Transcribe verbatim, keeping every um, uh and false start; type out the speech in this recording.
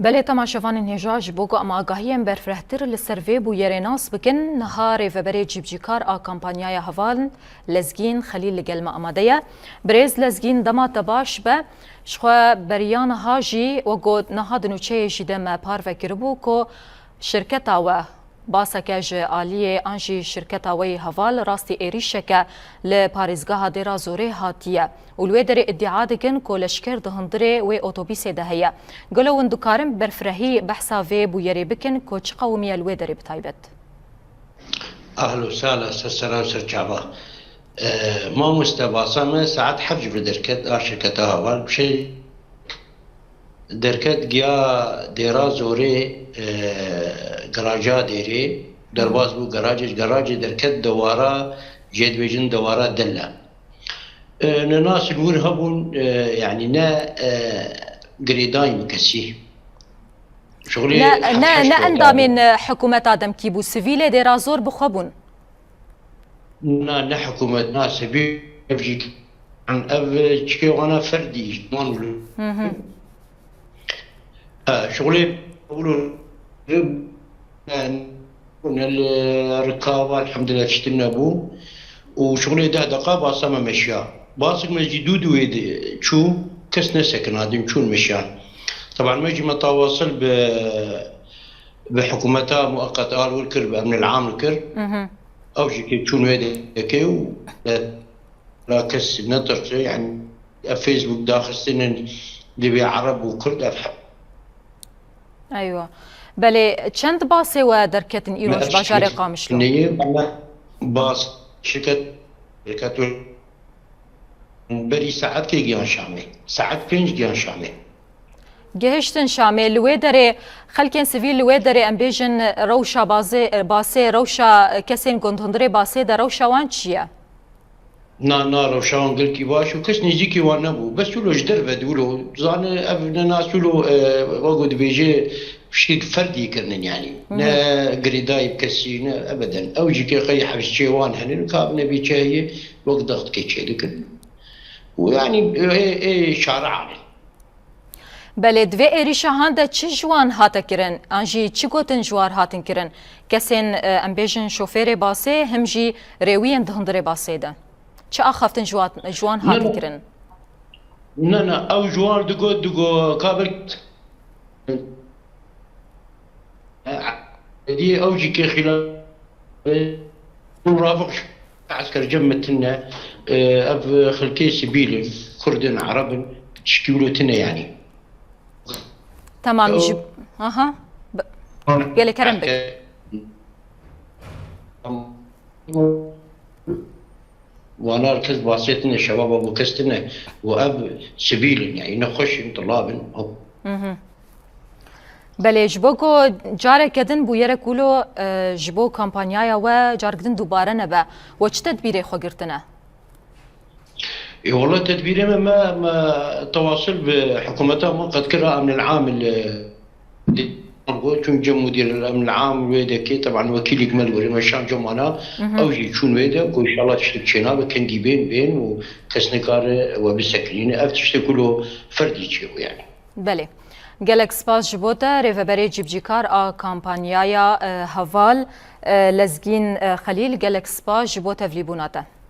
Belê temaşevanên hêja, ji bo ku em agahiyên berfirehtir li ser vê bûyerê nas bikin, niha rêveberê cîbicîkar a kampanyaya heval Lezgîn Xelîl li gel me amade ye. Birêz Lezgîn, dema te baş be, ji xwe beriya niha jî, wek got niha di nûçeyê jî de me parve kiribû ku şirketa we, baseke ji aliyê an jî şirketa we yê heval rastî êrîşeke li parêzgeha Dêra Zorê hatiye û li wê derê îdia dikin ku leşker di hundirê wê otobîsê de heye. Gelo hûn dikarin berfirehî behsa vê bûyerê bikin ku çi qewimiye li wê derê bi taybet? Ahlo sala ser sera û ser çava. E, mamoste, basa me saet heft ji vir derket a şirketa heval bi şey derket giya Dêra Zorê, e, garaja Dêrê, derbas bû garajê, garajê derket dewara, jê dibêjin dewara Delle. E, ne nas li wir hebûn, e, yanî ne, e, girêdayî bi kesî. Şixulî Ne, heft ne, heşt ne û endamên, e, hikûmeta demkî bû, sivîlê Dêra Zor bi xwe bûn. Na, ne hikûmet, na sivîl, ev jî, ev çikê wana ferdî, ji wan wilo. Hı hı. Ha, şixulê wilo, ne li rika va, elhamdülillah, tiştin nebû. Û şixulê deh deqa basa me meşiya. Basik me jî dû dû wê de çû, kes nesekina, din çûn meşiyan. Teban me jî me tawasil bi, bi hikûmeta mueqet al wir kir, bi emnil am kir. Mhm. Ew jî kê çûn wê dekê û la kes netirse, yani ev Facebook daxistinin divê Ereb û Kurd ev heb. Eywa. Belê, çend basê we derketin îro ji bajarê Qamişlo? Neyê, bas şirket, şirket berî saetkê giyan Şamê. Saet pênc giyan Şamê. Gihiştin Şamê, li wê derê, xelkên sivîl li wê derê, em bêjin, rewşa bazê, basê, rewşa kesên gund hundirê basê de, rewşa wan çi ye? Na, na, rewşa wan gelkî baş û kes nêzîkî wan nebû. Bes wilo ji derve de wilo, zane ev ne nas wilo, e, wek ku dibêje, piştî ferdî kirinin yani. Hı hı. Ne girêdayî bi kesî, ne ebeden. Ew jî kê xeyî hevşçê wan henin, kabine bê çi heye, wek dextke çê dikin. Û yani, ê, ê, şara anin. Belê, di vê êrîşa han de çi ji wan hate kirin? An jî çi gotin ji wan hatin kirin? Kesên, e, em bêjin şofêrê basê, him jî rêwiyên di hundirê basê de. Çi axaftin ji wan, ji wan hatin kirin? Ne, ne, ew ji wan digot, digot, ka bir Ediyê ew jî kê xîla, e, rafiq esker cem me tine, e, ev xelkê sivîl in, Kurd in, Ereb in, tişkî wilo tine yanî. Tamam, ji, aha. Gelê kerem bik. Wana kes basê tine, şebaba bo kes tine û ev sivîl in, yani ne xweş in, tilab in. Mhm. Belê, ji bo ku careke din bûyerek wilo, e, ji bo kampanyaya we carek din dubare nebe, we çi tedbîrê xwe girtine? Ê, wela tedbîrê me, me, me tewasil bi hikûmeta me qet kira, emnil amil, e, Di, çûn cem mudîr el-emn el-am wê dekê, teban wekîlîk me li werê me şan cem wana, Mhm. ew jî çûn wê de, ku înşallah tiştek çênabe, kengî bên, bên û kes nikare we bisekinîne. Ev tiştek wilo ferdî çêbû yani. Belê. Gelek spas ji bo te, rêveberê cîbicîkar a kampanyaya, e, heval, e, Lezgîn, e, Xelîl, gelek spas ji bo tevlîbûna te.